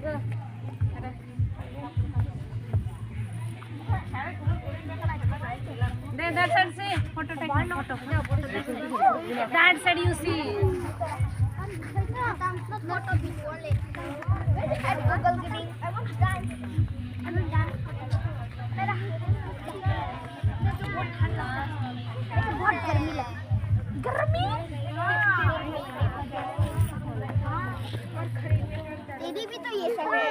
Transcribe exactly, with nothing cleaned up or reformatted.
There, that side, see, photo take, photo. That side, you see. बहुत गर्मी लग, गर्मी। दीदी भी तो ये सब है।